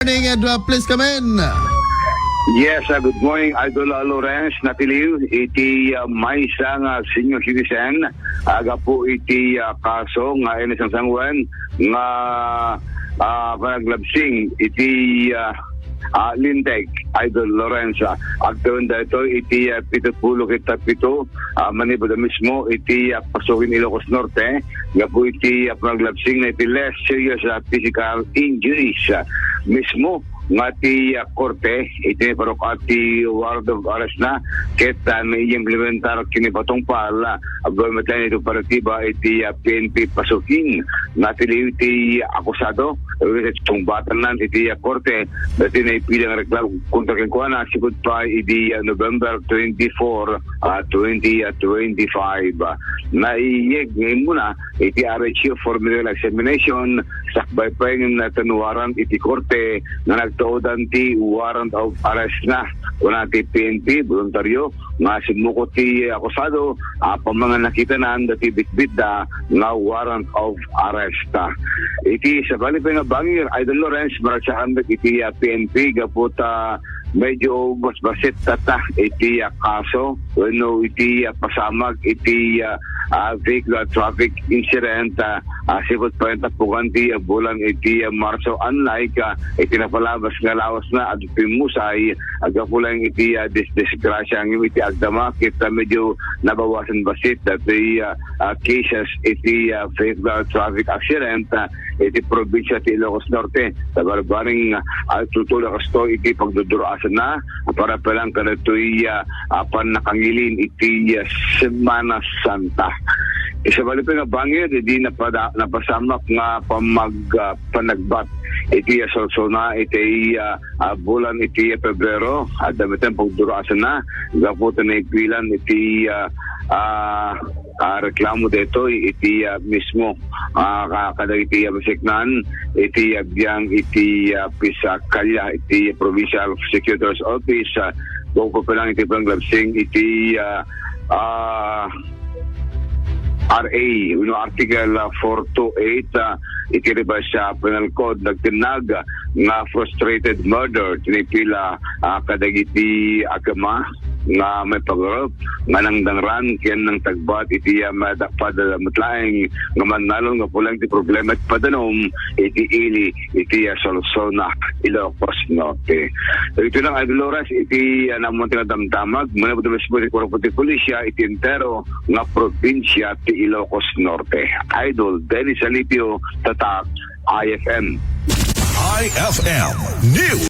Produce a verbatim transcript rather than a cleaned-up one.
morning and, uh, please come in. Yes, uh, good morning, Idol, uh, Lawrence. Natiliw iti, uh, maysa nga senior citizen, uh, gapu iti, uh, kaso nga inisangsanguan nga, uh, panaglabsing iti, uh, uh, Lintec, Idol Lawrence. Uh, agtawen daytoy iti, uh, pito pulo ket pito, uh, manipud a mismo iti, uh, Pasukin, Ilocos Norte, gapu iti, ah, panaglabsingna iti less serious, ah, physical injuries, ah, mismo nga ti, ah, korte iti parok-, ah, ti warrant of arrest na ket, ah, naimplementar ken ni patungpal, ah, abaga met laeng iti operatiba iti, ah, P N P Pasukin. Natiliw ti akusado, iti sungbatan na iti, ah, korte, daytoy naipili nga reklamo kontra kenkuana, sipud pa idi, ah, November twenty-four, ah, twenty, ah, twenty-five. Ah, naiyeg nga immuna iti R H U for medical examination, sakbay pay nga natan warrant iti korte nga nagtaudan ti warrant of arrest na. Kuna ti P N P, voluntaryo nga simmukot ti akusado, ah, apaman nga nakitanan dati bitbitda nga warrant of arrest. Iti sabali pay nga bangir, Idol Lawrence, maragsakan met iti, ah, P N P gapu ta medyo basbasit dayta iti, ah, kaso wenno iti, ah, pasamak iti, ah, ah, vehicular traffic incident, ah, ah, sipud pay nga tapugan ti, ah, bulan iti, ah, Marso, unlike, ah, iti napalabas nga lawas na, adu ti musay, ah, gapu laeng iti, ah, dis-, disgrasya ngem iti agdama ket, ah, medyo nabawasan bassit daytoy, ah, ah, cases iti, ah, vehicular traffic accident, ah, iti probinsia ti Ilocos Norte. Nabarbareng, ah, agtultuloy a kastoy iti pagdurdurasanna para pay laeng kadagitoy, ah, ah, pannakangilin iti, ah, Semana Santa. Iti sabali pay nga bangir, idi napada-, napasamak nga pamag-, ah, panagbat iti, ah, Solsona iti, ah, ah, bulan iti, ah, Pebrero. Adda met laeng pagdurdurasanna gapu ta naipilan iti, ah, ah, ah, reklamo daytoy iti, ah, mismo, ah, ka-, kadagiti, ah, masiknan iti, ah, biang iti, ah, Piscataria iti Provincial Prosecutor's Office, ah, gapu pay laeng iti panaglabsing iti, ah, ah, R A, wenno Article, ah, four two eight, ah, iti Revised, ah, Penal Code, nagtinnag nga frustrated murder, tinipila, ah, kadagiti agama nga maipagarop nga nangdangran ken nangtagbat iti, ah, madakpada met laeng nga mannalon gapu laeng ti problema iti padanom iti ili iti, ah, Solsona, Ilocos Norte. Iti lang, Idol Lawrence, iti, ah, namunting a damdamag, manipud a mismo iti kuerpo ti pulisya iti entero nga probinsia ti Ilocos Norte. Idol Dennis Alipio, Tatak, I F M. I F M News.